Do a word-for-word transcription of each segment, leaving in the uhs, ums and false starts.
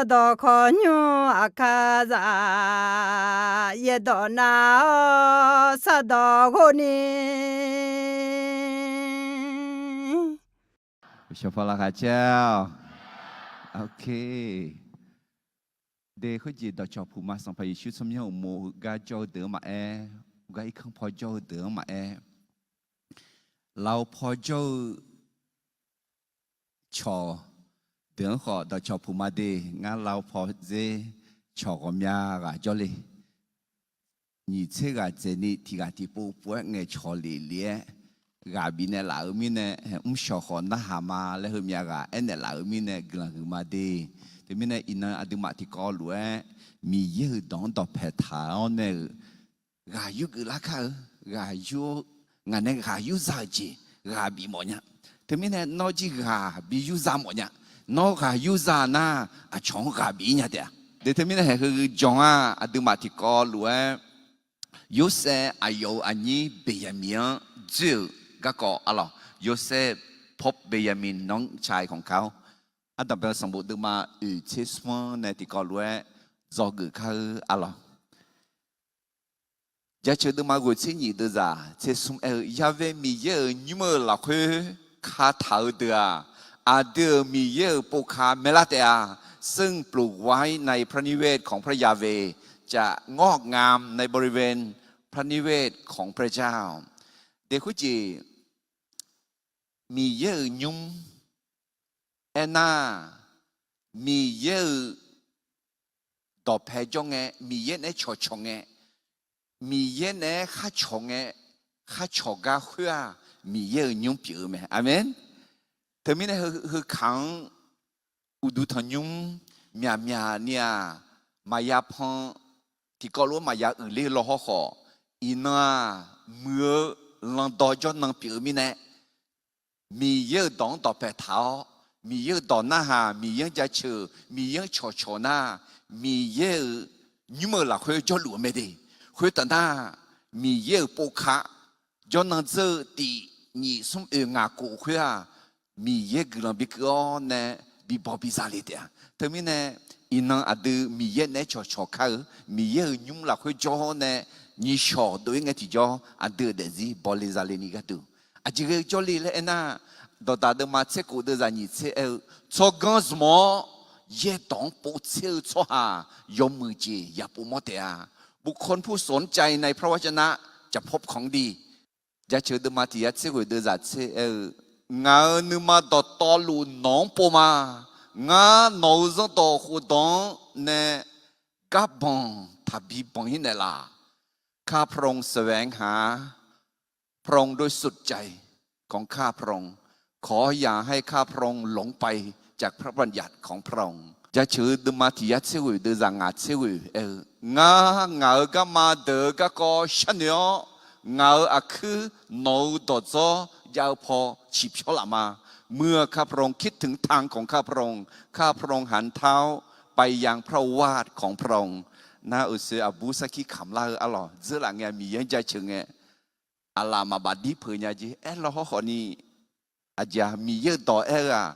Sardawq khawqnymr aqkar za, yaerdawq nar-awr sardawq ghov ni. Shawqpaw laqkhaq caer-awq. De khoerjeq dawqcawq puq ma Sanqpaq Yeqsur tsawrmyanr uqmov heugar jawr-eu deuq-anr maqaer, heugar irkanr paw jawr-eu deuq-anr maqaer, lafov paw jawr-eu cawq deuq-anr khawf dawqcawq puq ma de. Ngar lafov paw dzer cawq ghawqmya ghaq jawrle. Nyiq tser ghaq dzaeqni tiq ghaq tiqpov pov-aer ngaeqcawq lef lef-aer ghaq bifnaeq laf-euq mirnae, mrshawq khawf narhaq ma laer heumyav ghaq aernaeq laf-euq mirnae guiqlanq huiqma de. Teumirnae iqnan aqduimaf tiqkawv lof-aer Miqyaer-euq dawq-anr dawqpae taq-awr nae-euq ghaq yurgeuf lar kar-eu, ghaq yur, ngaq nae ghaq yurza-euq jeq ghaq bif mawf nya. Teumirnae nawr jir ghaq bi yurza mawf nya. Nawr ghaq yurza nar, aqcawq-anr ghaq bif-ir nya taef-a. De teumirnae haeq heu jan-aq, aqduimaf tiqkawv lof-aer Yorsaev aqyawf-euq aqnyir Beqyaqmiq-anr dzoer-euq garkawv arlawq. Yorsaev, Pope Benjamin Nonkchai ของเขา ardanqbae sanqbof deuvma oeq tser smr-anr nae tiqkawv lof-aer dzawgeuf kar-eu arlawq. Jaceuq deuvma ghoeq tser nyiq deuvzaq tser smr aer-eu, Ya've Miqyaer-euq nymr-eu lafkhoer kataq-eu deuq-aq, aqdui-euq Miqyaer-euq povka maeqlar taef-a. ซึ่งปลูกไว้ในพระนิเวศของพระยาเวห์ จะงอกงามในบริเวณพระนิเวศของพระเจ้า De khoerjeq Miqyaer-euq nymr aernar, Miqyaer-euq dawqpae jawr ngae, Miqyaer naeq-aer cawqcawq ngae, Miqyaer naeq-aer khar cawq ngae, khar cawq gar khoer-aq, Miqyaer-euq nymr pyeuf-eu mae. Aqmeq. Teumirnae heu, heu kaq-anr uqduq tanqnymr myaqmyaq ni-aq, maqya pan, tiqkawv lof-aer maqya uiqler law hawrkhawf, iqnan-aq, muiq-eu landawv jawrnan pyeuf-eu mirnae, Miqyaer-euq dawq-anr dawqpae taq-awr, Miqyaer-euq dawq narhaq, Miqyaer-anr jaceuq, Miqyaer-anr cawqcawq nar, Miqyaer-euq nymr-eu lafkhoer jawrluf-eu mae de. Khoertav nar, Miqyaer-euq povka jawrnan dzeur-eu tiq, nyiq, smr, oeq, ngaq, kof khoer-aq, Miqyaer guiqlanq bikeuv-awr nae bibaw biza le taef-a. Teumirnae, iqnan aqdui Miqyaer naeq-aer cawqcawq kar-eu, Miqyaer-euq nymr lafkhoer jawr-awr nae, nyiqshawq dov-ir ngae tiqjawr aqdui-euq daefzir bawle zale ni gharduq, aqjeq ghae jawrle laer aernar, Dawqdaq deuvma tser kof deuvzaq nyiq tser aer-eu, tsawrganr zmq-awr yaerdawq-anr povtser-eu tsawrhaq yawmuiq jeq yaqpov mawr taef-a. บุคคลผู้สนใจในพระวจนะจะพบของดี Jaceuq deuvma tiq yar tser ghoeq deuvzaq tser aer-eu, Ngaq-euq nuima dawqtawvluf nawq-anr pov ma. Ngar nawq-euq zanrdawq khofdawq-anr nae garbanq taqbi banq-ir naeqlaf. ข้าพระองค์แสวงหาพระองค์ด้วยสุดใจของข้าพระองค์ ขออย่าให้ข้าพระองค์หลงไปจากพระบัญญัติของพระองค์ Jaceuq-eu deuvma tiq yar tser ghoeq deuvzaq ngaq tser ghoeq aer-eu, Ngar ngaq-euq garma deuq-eu garkawv sharnoeq-awr, ngaq-euq aqkuir nawq-euq dawqdzawr jav-eu paw ciqpyawr laf ma. เมื่อข้าพระองค์คิดถึงทางของข้าพระองค์ ข้าพระองค์หันเท้าไปยังพระโอวาทของพระองค์ Nar-euq seuq aqbur sarkir kamq lar-eu arlawq dzeurlaf ngae Miqyaer-anr jaceuq ngae, aqlaf maqbaf dir peuq nya jeq aer law hawrkhawf ni, aqjeq-aq Miqyaer-euq dawq aer-eu-aq,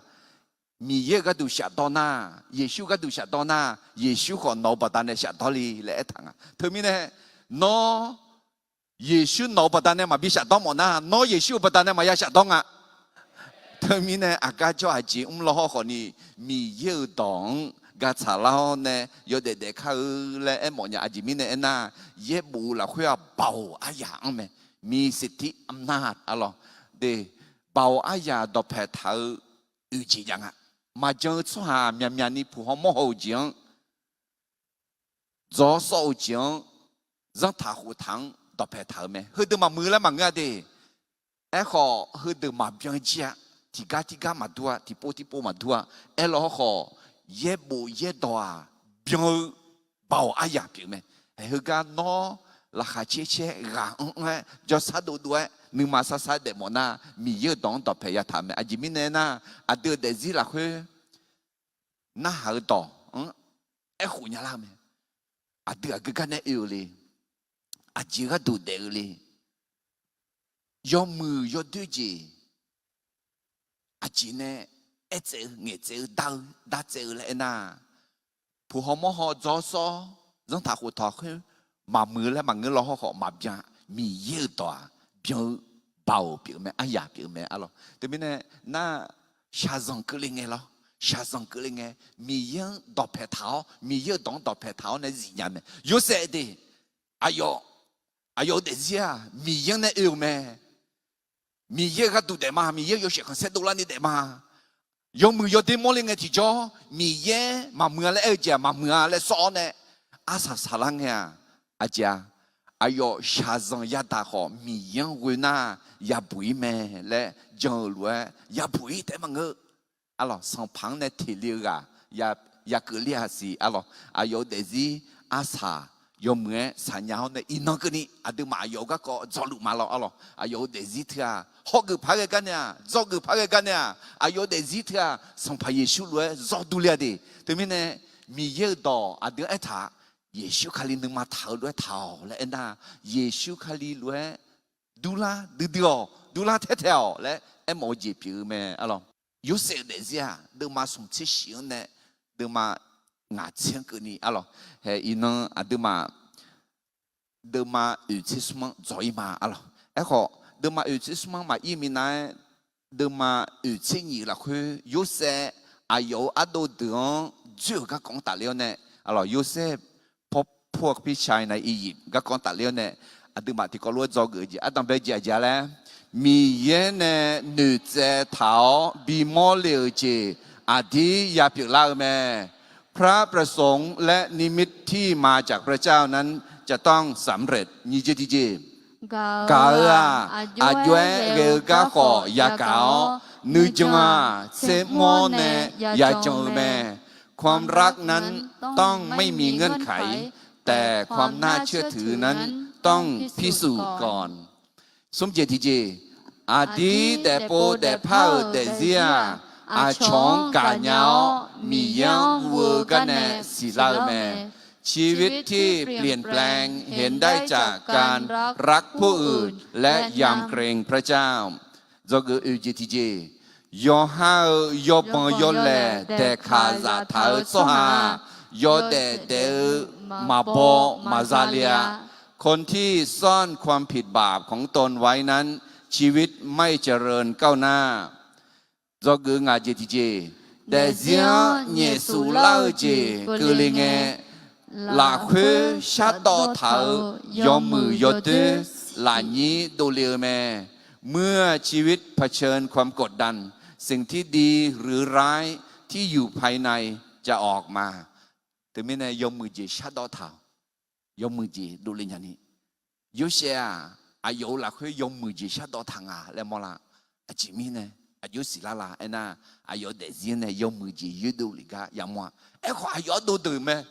Miqyaer-euq gharduq shafdawr nar, Yeqsur gharduq shafdawr nar, Yeqsur khawf nawq-eu baqdanae shafdawr le laer aertaq nga. Teumirnae, nawr Yeqsur nawq-eu baqdanae maqbi shafdawr mawf nar, nawr Yeqsur-euq baqdanae maqya shafdawr nga. Teumirnae aqgar jawr aqjeq mr law hawrkhawf ni, Miqyaer-euq dawq-anr gatsaq lar-awr nae yawdaef daef kar-eu laer aermawf nya. Aqjeq mirnae aernar, yaerbof lafkhoer-aq baoq aryaq-anr mae, มีสิทธิอำนาจ arlawq de, baoq aryaq dawqpae taq-eu oeq jeq jav nga. Maqjan-eu tsawrhaq myaqmyaq ni puq haw mawr haw-euq jeq-anr, dzaw sawr-eu jeq-anr, zanrtaq khoftaq-anr dawqpae taq-eu mae. Heudeuq maqmuiq laer maqngeur-a de. Aerkhawf heudeuq maqbyan jir-a. Tiqgar tirgar maqdur-a, tiqpov tiqpov maqdur-a. Aerlaw hawrkhawf, yaerbof yaerdawq-aq byan-eu baoq aryaq pyeuf mae. Heugar nawr laqkhaq caer caer ghaq anr anr-aer jawrsar dovdov-aer nuima sarsar daefmawf nar, Miqyaer-euq dawq-anr dawqpae yataq mae. Aqjeq mirnae aernar, aqdui-euq daefzir lafkhoer narhaq-eu dawq-anr aerkhof nya lar-eu mae. Aqdui aqgeu gar nae oe-eu le? Aqjeq gharduq daef-eu le? Yawmuiq yawdoer jeq aqjeq nae aertsaev-eu, ngaeqtsaev-eu, dar-eu, dartsaev-eu laer aernar, khof haw mawr haw dzawr sawr, zanrtaq khoftawq khoer maqmuiq laer maqngeur law hawr khawf maqbyan. Miqyaer-euq dawq-aq byan-eu baoq pyeuf mae, aryaq pyeuf mae arlawq. Teumirnae nar, shaqzanq keuvle ngae lawr, shaqzanq keuvle ngae, Miqyaer-anr dawqpaeq taq-awr, Miqyaer-euq dawq-anr dawqpaeq taq-awr nae zifnya mae. Yorsaev de, aqyawf, aqyawf-euq daefzir-aq Miqyaer-anr nae oe-euq mae. Miqyaer-euq gharduq daef ma, Miqyaer-euq yawshaef khanqsaer dovlar ni daef ma. Yawmuiq yawdoer mawrle ngae tiqjawr, Miqyaer maqmuiq-a laer aer-eu jeq-aq maqmuiq-a laer sawr-awr nae, arsaq saqlar ngae-aq, aqjeq-a, aqyawf shaqzanq yadaq khawf Miqyaer-anr ghoe nar yabuq-ir mae laer jan-eu lof-aer yabuq-ir taef-aer maqngeur. Arlawq, sanqpaq-anr nae teq le-eu ghaq ya, ya keuvle-a siq arlawq. Aqyawf-euq daefzir arsaq yawmuiq-aer saqnya-awr nae iqnan keuvni aqduimaf aqyawf-euq garkawv dzawluf ma lawr arlawq. Aqyawf-euq daefzir teu-aq hawgeuf par ghae gar nae-aq, dzawgeuf par ghae gar nae-aq, aqyawf-euq daefzir teu-aq Sanqpaq Yeqsur lof-aer zawr durler-a de. Teumirnae Miqyaer-euq dawq aqdui-anr aertaq-a, Yeqsur Kali nuima taq-eu lof-aer taq-awq laer aernar, Yeqsur Kali lof-aer durlar duidui-awq, durlar taer tae-awq laer aermawf-eu jeq pyeuf-eu mae arlawq. Yorsaev-euq daefzir-aq deuvma smq tser shif-anr nae deuvma ngaq tser-anr keuvni arlawq. Hae iqnan aqduimaf deuvma oeq tser smr-anr dzawq-ir ma arlawq. Aerkhawf deuvma oeq tser smr-anr maqir minav-aer, deuvma oeq tser nyiq lafkhoer Yorsaev aqyawf-euq ardov deuq-anr dzoer-euq garkawv-anr tafler-awr nae, arlawq, Yorsaev pawr pur-eu pirshaq nae Iqyif garkawv-anr tafler-awr nae, aqduimaf tiqkawv lof-aer dzawgeuf-eu jeq ardanqbae jeq aqjeq-a laer, Miqyaer nae noeqtsaev taq-awr bimawr le-euq jeq aqdir ya pyeuflar-eu mae. พระประสงค์และนิมิตที่มาจากพระเจ้านั้นจะต้องสำเร็จ nyiq jeq tiqjeq. Gaq-euq-aq, aqjox-aer ghae-eu garkhawf yagaq-awr, nuijan-aq, tsermawr nae yajan-eu mae. ความรักนั้นต้องไม่มีเงื่อนไข แต่ความน่าเชื่อถือนั้นต้องพิสูจน์ก่อน smr jeq tiqjeq. Aqdir daefpov daefpar-euq daefzir-aq, aqcawq-anr gaqnya-awr Miqyaer-anr guv-eu gar nae siqlar-eu mae. ชีวิตที่เปลี่ยนแปลงเห็นได้จากการรักผู้อื่นและยำเกรงพระเจ้า Dzawgeuf oeq jeq tiqjeq. Yawqha-euq yawbanq yawlaeq daeqkaq zaftaq-eu tsawrhaq-aq, yawdaef daef-eu maqbaw maqza le-a. คนที่ซ่อนความผิดบาปของตนไว้นั้น ชีวิตไม่เจริญก้าวหน้า Dzawgeuf ngaq jeq tiqjeq. Daefzir-anr nyaefsuf lar-eu jeq keuvle ngae, lafkhoer shardawv taq-eu yawmuiq yawdoer lafnyir dovle-eu mae. เมื่อชีวิตเผชิญความกดดัน สิ่งที่ดีหรือร้ายที่อยู่ภายในจะออกมา Teumirnae yawmuiq jeq shardawv taq-awq. Yawmuiq jeq dovle nyani. Yorsaev-aq, aqyawf-euq lafkhoer yawmuiq jeq shardawv taq nga laer mawrlar. Aqjeq mirnae aqjox siqlar la aernar, aqyawf daefzir nae yawmuiq jeq yoerdov lef gar yamawr-a. Aerkhawf aqyawf ardov deuq mae.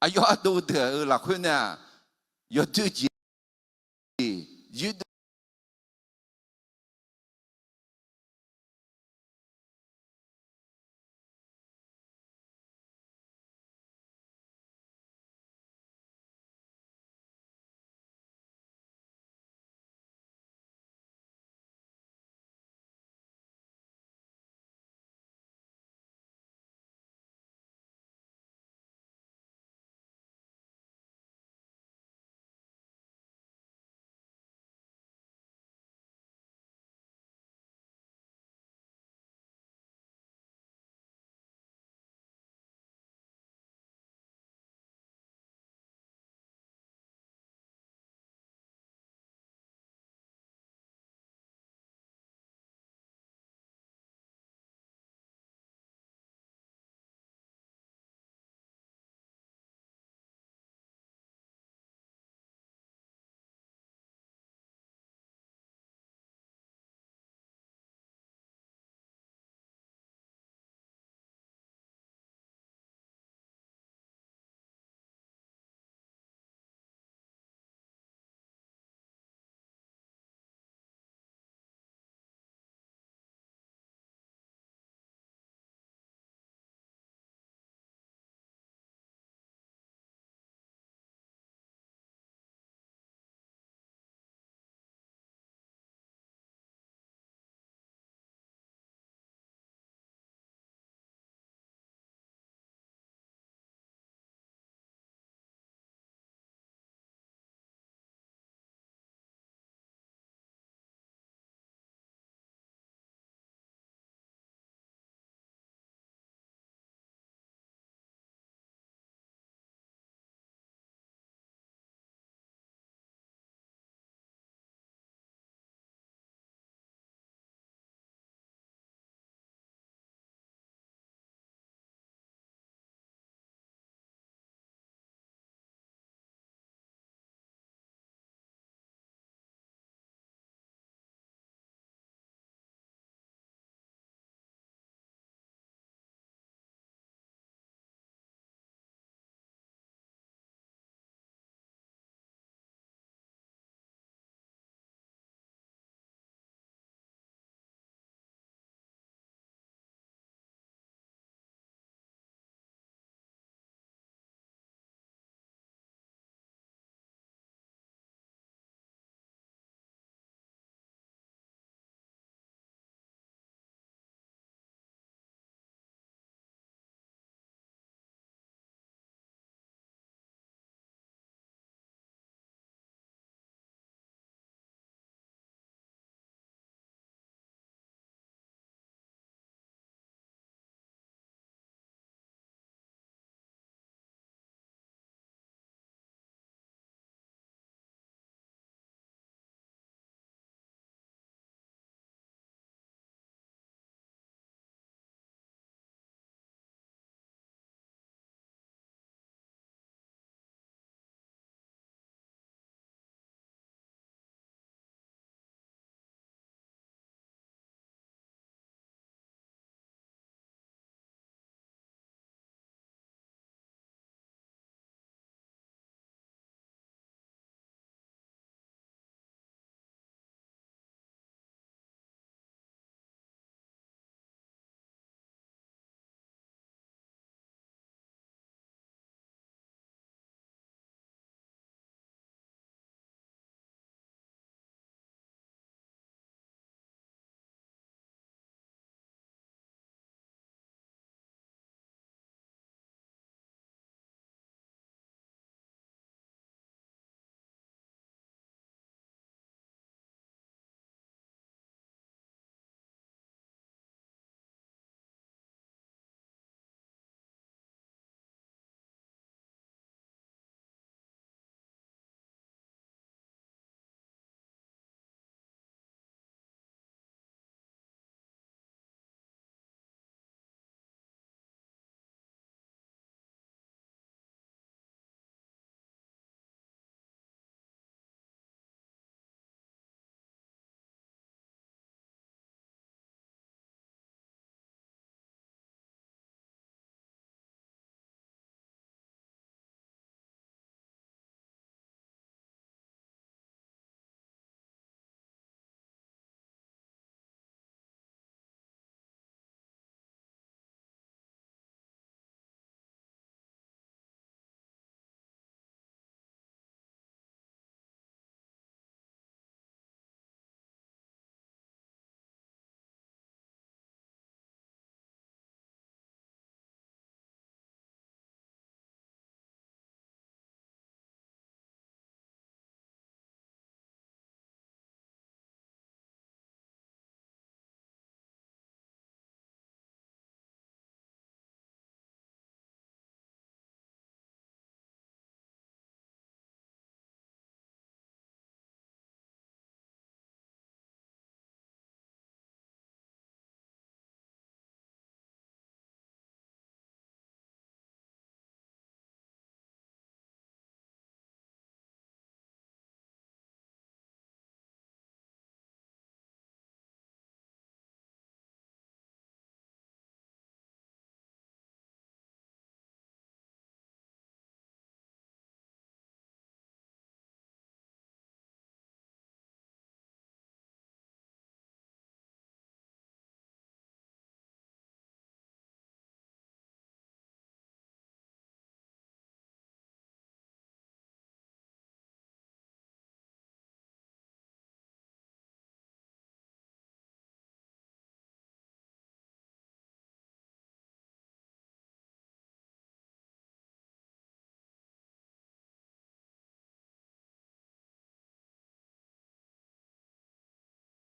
Aqyawf ardov deuq-euq lafkhoer nae-aq, yawdoer jeq yoerdov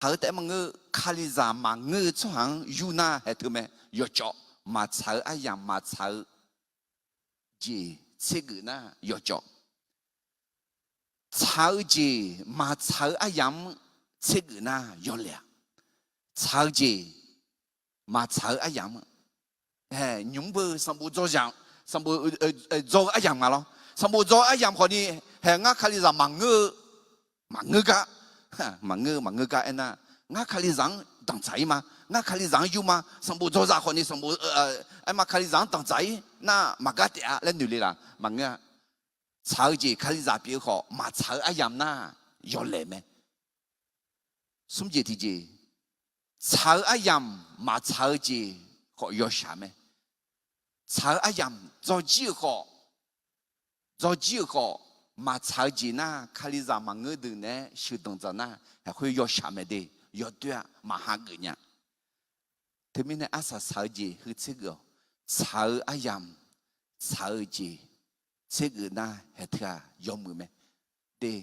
tsaq-eu taef-aer maqngeur, Kalizaq maqngeur-eu tsawrhaq-anr yur nar haeq teu mae. Yawcawv, maqtsaq-eu aryamq maqtsaq-eu jeq tsergeuf nar yawcawv. Tsaq-eu jeq maqtsaq-eu aryamq-anr tsergeuf nar yawlaeq-a. Tsaq-eu jeq maqtsaq-eu aryamq, nymq-mr beu sanqbof dzawr, sanqbof dzawr-eu aryamq nga lawr. Sanqbof dzawr-eu aryamq khawfni, haeq ngar Kalizaq maqngeur-eu, maqngeur gar, maqngeur-eu maqngeur gar aernar, ngar Kalizaq-anr danqdzaq-ir ma, ngar Kalizaq-anr yur ma, sanqbof dzawrzaq khawfni sanqbof, aerma Kalizaq-anr danqdzaq-ir nar maqgar taef-a laer noeq le laf maqngeur-a. Tsaq-eu jeq Kalizaq pyeuf-eu khawf maqtsaq-eu aryamq nar yawlaeq mae. Smr jeq tiqjeq, tsaq-eu aryamq maqtsaq-eu jeq khawf yawshaq mae. Tsaq-eu aryamq dzawrjir-euq khawf, dzawrjir-euq khawf, maqtsaq-eu jeq nar Kalizaq maqngeur deuq naeq-aer sheuqdanq dzaq nar haeq khoer yawshaq mae de, yawdoer-aq maqha geuf nya. Teumirnae arsaq saq-eu jeq heu tsergeuf-awq. Tsaq-eu aryamq, tsaq-eu jeq tsergeuf nar haeq teu-aq yawmuiq mae. De,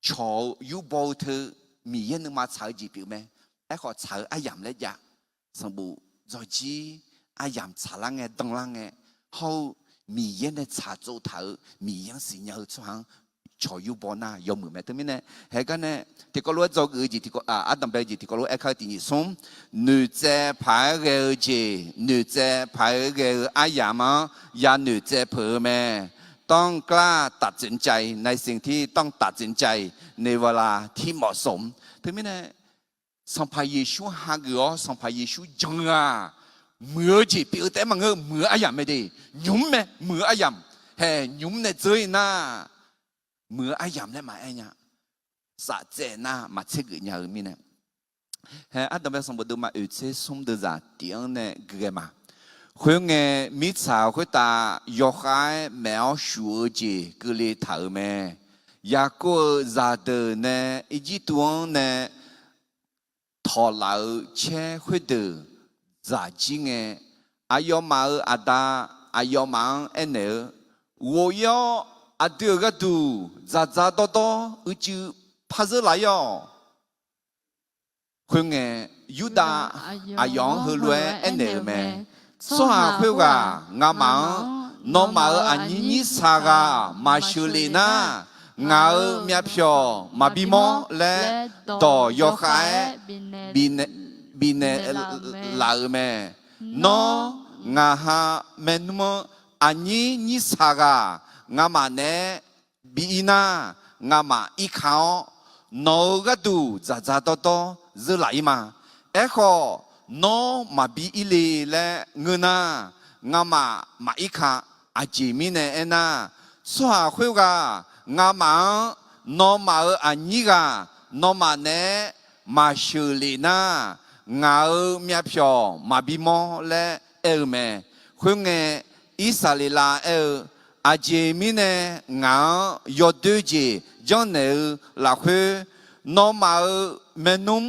cawq-eu yurbaw-eu teu Miqyaer nuima tsaq-eu jeq pyeuf mae. Aerkhawf tsaq-eu aryamq laer jav, sanqbof dzawrjir aryamq tsaqlar ngae danlar ngae, hawr-eu Miqyaer nae tsaq tsov taq-eu Miqyaer-anr siqnya-eu tsawrhaq-anr cawq yurbaw nar yawmuiq mae. Teumirnae haeq gar nae tiqkawv lof-aer dzawgeuf-eu jeq, ardanqbae-eu jeq tiqkawv lof-aer kar-eu tiq nyiq smr, noeqtsaev paq-aer ghae-eu jeq, noeqtsaev paq-aer ghae-eu aryamq-anr yanoeq tsaev peuq-eu mae. ต้องกล้าตัดสินใจในสิ่งที่ต้องตัดสินใจในเวลาที่เหมาะสม Teumirnae Sanqpaq Yeqsur hageuf-awr Sanqpaq Yeqsur jan-eu-aq, muiq-eu jeq pyeuf-eu taef-aer maqngeur, muiq-eu aryamq mae de. Nymq-mr mae, muiq-eu aryamq. Haeq nymq-mr nae dzeur-ir nar, muiq-eu aryamq laer maqaer nya. Safcaev nar maqtser geuf nya-eu mirnae, haeq ardanqbae sanqbof deuvma oeq tser smr deuvzaq tif-anr nae gui ghae ma. Khoerngae, mirtsaq khoertav yawkhav-aer maef-awr shuf-eu jeq keuvle taq-euq mae. Yaqkov-euq zaqdeuq nae Irjirtuv-anr nae tawqlaf-euq caer khoerdeuq dzaq jir ngae, aqyawfmaf-euq aqda aqyawfmaf-anr aernaeq-eu, Ghof-ir-awr aqdui-euq gharduq dzaqdzaq dawrdawr uicuiv par zeur laf-ir-awq. Khoerngae, Yurdav aqyawf-anr heulof-aer aernaeq-euq mae. Tsawrhaq khoerghaq ngamaf-anr, nawmaf-euq aqnyir nyir saq ghaq maqsheuq lef nar, ngaq-euq myavpyawq maqbi mawr laer dawq yawkhav-aer bifnaeq laf-euq mae. Nawr, ngaq ha maernmr-anr aqnyir nyir saq ghaq ngamaf naeq-aer bi ir nar, ngamaf irka-awr, nawq-euq gharduq dzaqdzaq dawrdawr zeur laf-ir ma. Aerkhawf, nawr maqbi ir le laer ngeur nar, ngamaf maqir ka. Aqjeq mirnae aernar, tsawrhaq khoerghaq ngamaf-anr, nawmaf-euq aqnyir ghaq nawmaf naeq-aer maqsheuq lef nar, ngaq-euq myavpyawq maqbi mawr laer aer-eu mae. Khoerngae, Irsaqleqlav aer-eu, Aqjeq mirnae ngaq-anr yawdoer jeq janrnaeq-eu lafkhoer, nawmaf-euq maernmr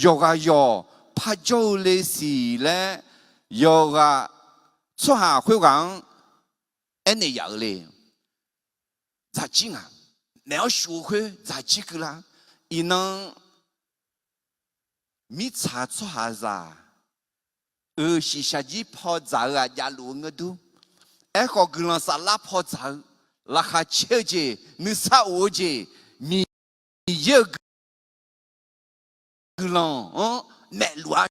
yawqghaq yawq parjawr-eu le siq laer, yawqghaq tsawrhaq khoerghaq-anr aernaeq yaf-euq le. Dzaqjir ngaq, naeq-awr shuf-eu khoer dzaqjir keuvlar. Iqnan mirtsaq tsawrhaqzaq-euq shiqshaq jir paw dzaq-eu ghaq javluf-eu ngeur dur. Aerkhawf, guiqlanq saflar paw dzaq-eu, laqkhaq caer-eu jeq, nuisar of-eu jeq, Miqyaer-euq guiqlanq-anr naeqluf-a,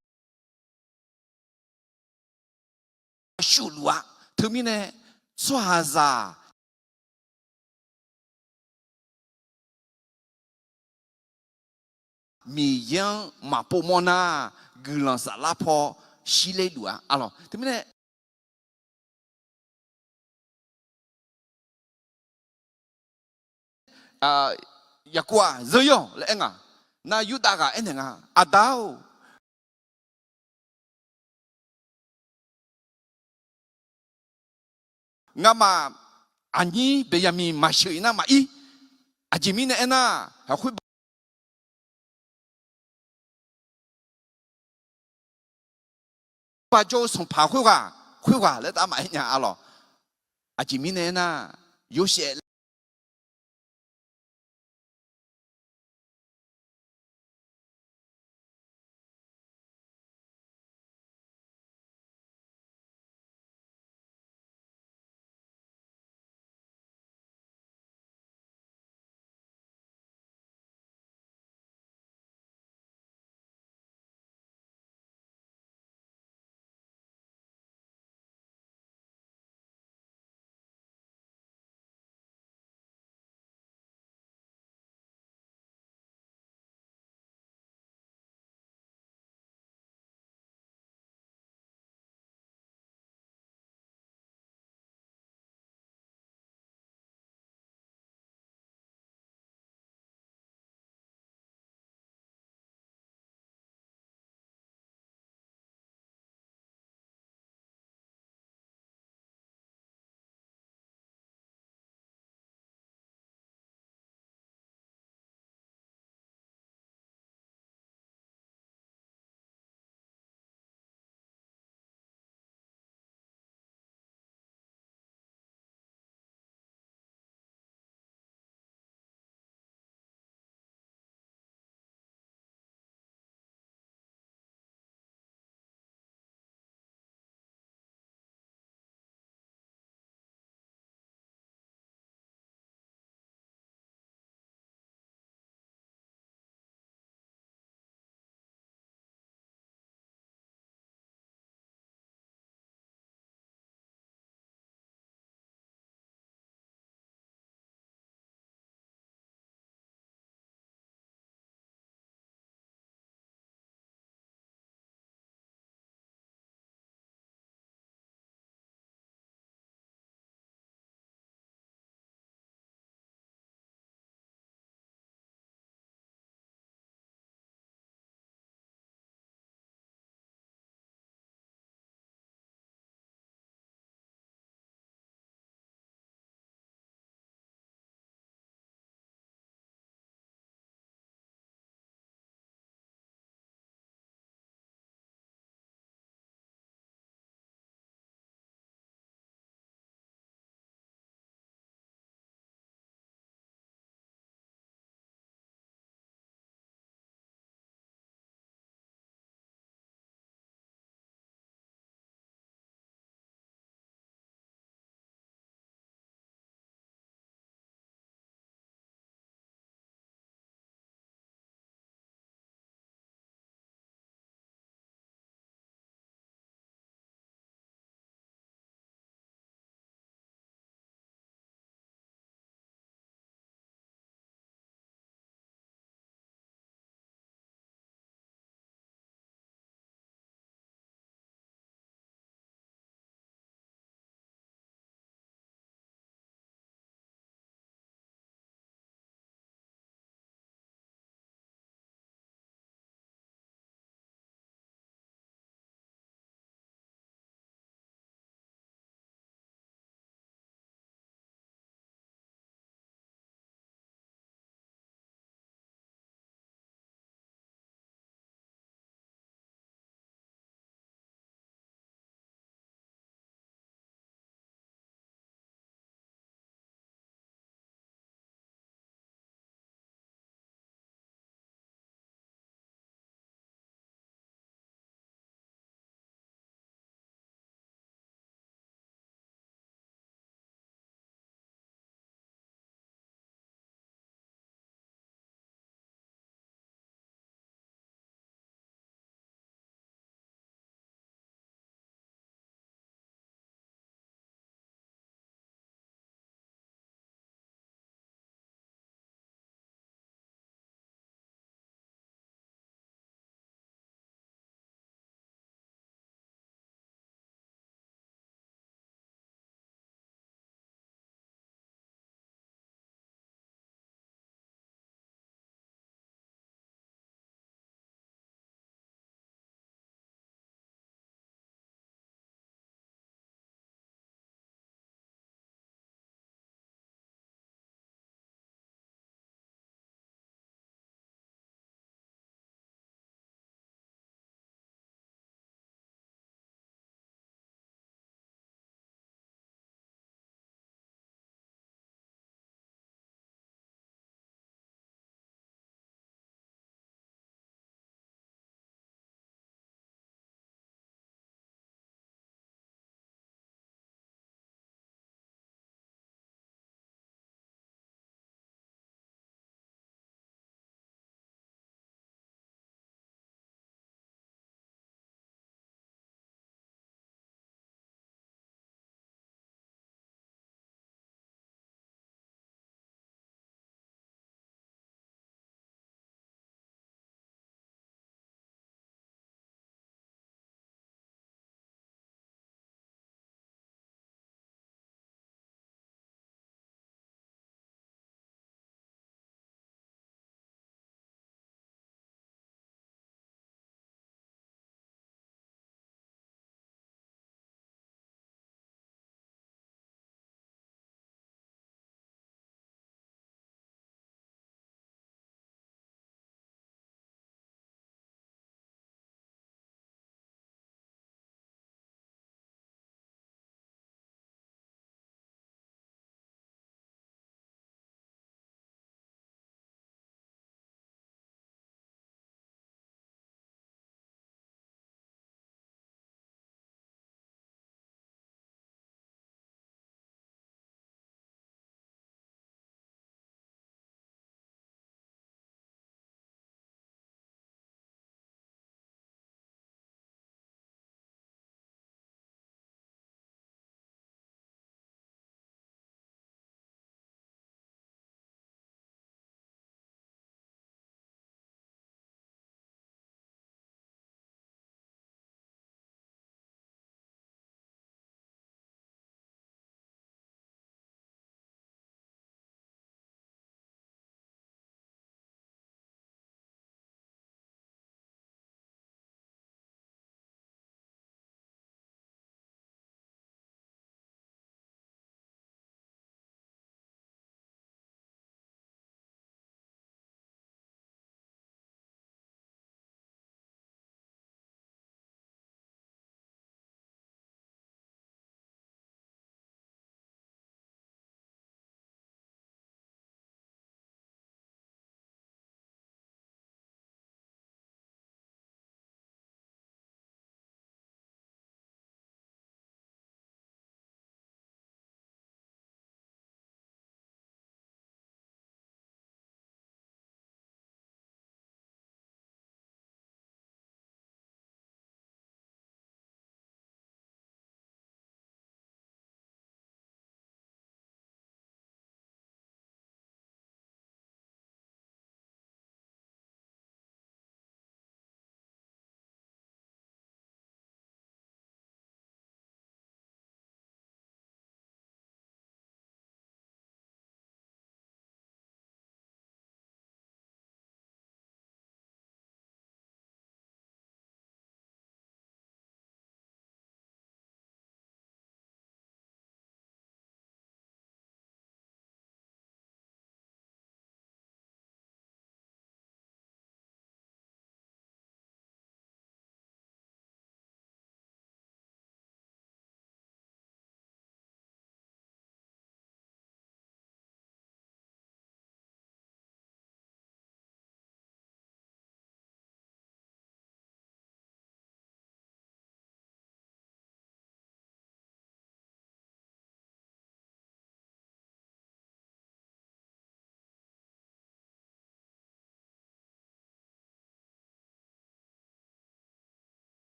shufluf-a. Teumirnae tsawrhaqzaq Miqyaer-anr maqpov mawr nar, guiqlanq saflar paw shirler luf-a. Arlawq, teumirnae Yaqkov-aq, zeur-ir-awq laer aer nga. Nar Yurdav ghaq aernaeq nga, Aqda-or, ngamaf aqnyir Beqyaqmiq maqsheuq-ir nar maqir. Aqjeq mirnae aernar, haqkhoer bajawr-eu sanqpaq khoerghaq, khoerghaq laer tav maqaer nya. Arlawq, aqjeq mirnae aernar, Yorsaev